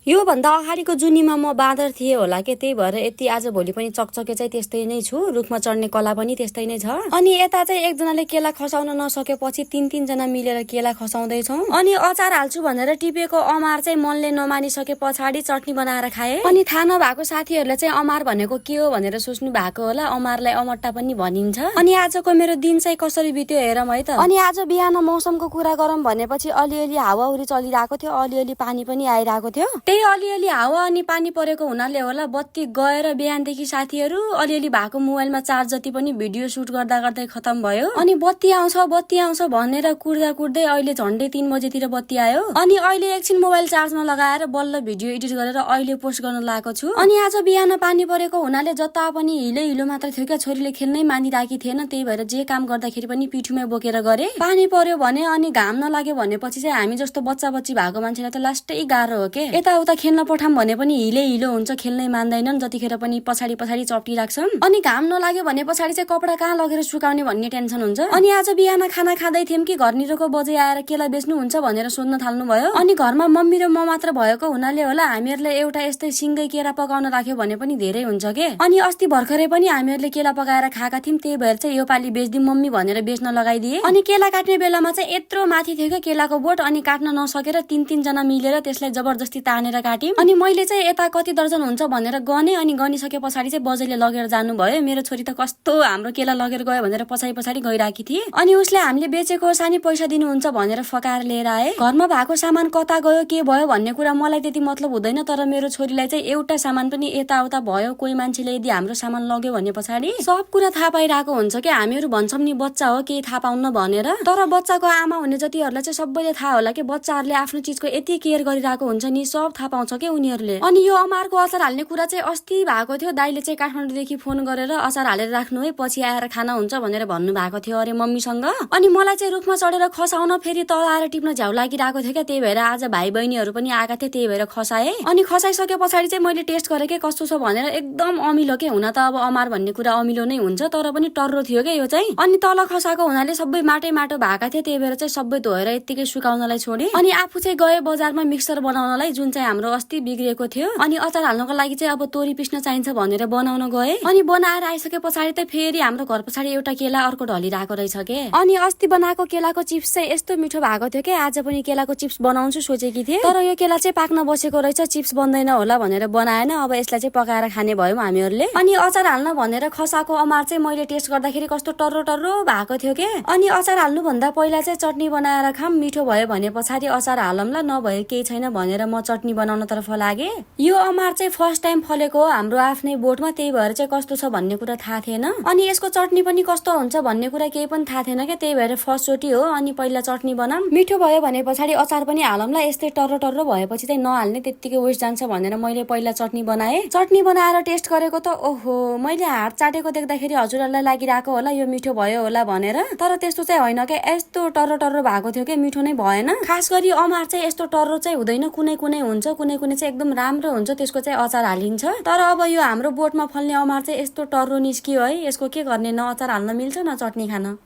यो भन्दा अगाडिको जुनीमा म बाँदर थिए होला के, त्यही भएर यति आज भोलि पनि चकचके चाहिँ त्यस्तै नै छु। रुखमा चढ्ने कला पनि त्यस्तै नै छ। अनि यता चाहिँ एकजनाले केला खसाउन नसकेपछि तीन जना मिलेर केला खसाउँदैछौँ। अनि अचार हाल्छु भनेर टिपेको अमार चाहिँ मनले नमानिसके पछाडि चटनी बनाएर खाए। अनि थाहा नभएको साथीहरूले चाहिँ अमार भनेको के हो भनेर सोच्नु भएको होला। अमारलाई अमट्टा पनि भनिन्छ। अनि आजको मेरो दिन चाहिँ कसरी बित्यो हेरौँ है त। अनि आज बिहान मौसमको कुरा गरौँ भनेपछि अलिअलि हावाहुरी चलिरहेको थियो, अलिअलि पानी पनि आइरहेको थियो। त्यही अलिअलि हावा अनि पानी परेको हुनाले होला बत्ती गएर बिहानदेखि साथीहरू अलिअलि भएको मोबाइलमा चार्ज जति पनि भिडियो सुट गर्दा गर्दै खतम भयो। अनि बत्ती आउँछ भनेर कुर्दा कुर्दै अहिले झन्डै 3 बजेतिर बत्ती आयो। अनि अहिले एकछिन मोबाइल चार्जमा लगाएर बल्ल भिडियो एडिट गरेर अहिले पोस्ट गर्न लागेको छु। अनि आज बिहान पानी परेको हुनाले जता पनि हिलो मात्र थियो क्या, छोरीले खेल्नै मानिराखी थिएन। त्यही भएर जे काम गर्दाखेरि पनि पिठुमै बोकेर गरे। पानी पर्यो भने अनि घाम नलाग्यो भनेपछि चाहिँ हामी जस्तो बच्चा बच्ची भएको मान्छेलाई त लास्टै गाह्रो हो के। यताउता खेल्न पठाम भने पनि हिलो हुन्छ, खेल्नै मान्दैनन्। जतिखेर पनि पछाडि चप्टिराख्छन्। अनि घाम नलाग्यो भने पछाडि चाहिँ कपडा कहाँ लगेर सुकाउने भन्ने टेन्सन हुन्छ। अनि आज बिहान खाना खाँदै थियौँ कि घरनिरको बजे आएर केला बेच्नुहुन्छ भनेर सोध्न थाल्नु भयो। अनि घरमा मम्मी र म मात्र भएको हुनाले होला हामीहरूले एउटा यस्तै सिङ्गै केरा पकाउन राख्यो भने पनि धेरै हुन्छ के। अनि अस्ति भर्खरै पनि हामीहरूले केला पकाएर खाएका थियौँ। त्यही भएर चाहिँ यो पालि बेच्दिउँ मम्मी भनेर बेच्न लगाइदिए। अनि केला काट्ने बेलामा चाहिँ यत्रो माथि थियो क्या केलाको बोट। अनि काट्न नसकेर तीन जना मिलेर त्यसलाई जबरजस्ती तानेर काट्यौँ। अनि मैले चाहिँ यता कति दर्जन हुन्छ भनेर गने। अनि गनिसके पछाडि चाहिँ बजैले लगेर जानुभयो। मेरो छोरी त कस्तो हाम्रो केला लगेर गयो भनेर पछाडि गइराखी थिए। अनि उसले हामीले बेचेको सानी पैसा दिनुहुन्छ भनेर फकाएर लिएर आए। घरमा भएको सामान कता गयो के भयो भन्ने कुरा मलाई त्यति मतलब हुँदैन, तर मेरो छोरीलाई चाहिँ एउटा सामान पनि यताउता भयो कोही मान्छेले यदि हाम्रो सामान लग्यो भने पछाडि सब कुरा थाहा पाइरहेको हुन्छ कि। हामीहरू भन्छौँ नि बच्चा हो केही थाहा पाउन्न भनेर, तर बच्चाको आमा हुने जतिहरूलाई चाहिँ सबैले थाहा होला कि बच्चाहरूले आफ्नो चिजको यति केयर गरिरहेको हुन्छ नि, सब थाहा पाउँछ कि उनीहरूले। अनि यो अमारको अचार हाल्ने कुरा चाहिँ अस्ति भएको थियो। दाइले चाहिँ काठमाडौँदेखि फोन गरेर अचार हालेर राख्नु है पछि आएर खाना हुन्छ भनेर भन्नु भएको थियो अरे मम्मीसँग। अनि मलाई चाहिँ रुखमा चढेर खसाउन फेरि तल आएर टिप्न झ्याउ लागिरहेको थियो क्या। त्यही भएर आज भाइ बहिनीहरू पनि आएका थिए, त्यही भएर खसाए। अनि खसाइसके पछाडि चाहिँ मैले टेस्ट गरेँ के कस्तो छ भनेर। एकदम अमिलो के। हुन त अब अमार भन्ने कुरा अमिलो नै हुन्छ, तर पनि टर्रो थियो क्या यो चाहिँ। अनि तल खसाएको हुनाले सबै माटो भएका थिए। त्यही भएर चाहिँ सबै धोएर यत्तिकै सुकाउनलाई छोडे। अनि आफू चाहिँ गए बजारमा मिक्सर बनाउनलाई, जुन चाहिँ हाम्रो अस्ति बिग्रिएको थियो। अनि अचार हाल्नको लागि चाहिँ अब तोरी पिस्न चाहिन्छ भनेर बनाउन गए। अनि बनाएर आइसके पछाडि त फेरि हाम्रो घर पछाडि एउटा केला अर्को ढलिरहेको रहेछ के। अनि अस्ति बनाएको केलाको चिप्स चाहिँ यस्तो मिठो भएको थियो कि आज पनि केलाको चिप्स बनाउँछु सोचेकी थिएँ, तर यो केला चाहिँ पाक्न बसेको रहेछ, चिप्स बन्दैन होला भनेर बनाएन। अब यसलाई चाहिँ पकाएर खाने भयौँ हामीहरूले। अनि अचार हाल्न भनेर खसाएको अमार चाहिँ मैले टेस्ट गर्दाखेरि कस्तो टर्रो भएको थियो के। अनि अचार हाल्नु भन्दा पहिला चाहिँ चटनी बनाएर खाम, मिठो भयो भने पछाडि अचार हालौँला, नभए केही छैन भनेर म चटनी बनाउन तर्फ लागे। यो अमार चाहिँ फर्स्ट टाइम फलेको हो हाम्रो आफ्नै बोटमा, त्यही भएर चाहिँ कस्तो छ भन्ने कुरा थाहा थिएन। अनि यसको चटनी पनि कस्तो हुन्छ भन्ने कुरा केही पनि थाहा थिएन क्या। त्यही भएर फर्स्ट चोटि हो। अनि पहिला चटनी बनाऊँ, मिठो भयो भने पछाडि अचार पनि हालौँला। यस्तै टर्रो भएपछि चाहिँ नहाल्ने, त्यत्तिकै वेस्ट जान्छ भनेर मैले पहिला चटनी बनाएँ। चटनी बनाएर टेस्ट गरेको त ओहो, मैले हात चाटेको देख्दाखेरि हजुरहरूलाई लागिरहेको होला यो मिठो भयो होला भनेर, तर त्यस्तो चाहिँ होइन क्या। यस्तो टर्रो भएको थियो कि मिठो नै भएन। खास गरी अमार चाहिँ यस्तो टर्रो चाहिँ हुँदैन, कुनै हुन्छ, कुनै चाहिँ एकदम राम्रो हुन्छ, त्यसको चाहिँ अचार हालिन्छ। तर अब यो हाम्रो बोटमा फल्ने अमार चाहिँ यस्तो टर्रो निस्कियो है, यसको के गर्ने, न अचार हाल्न मिल्छ न चटनी खान।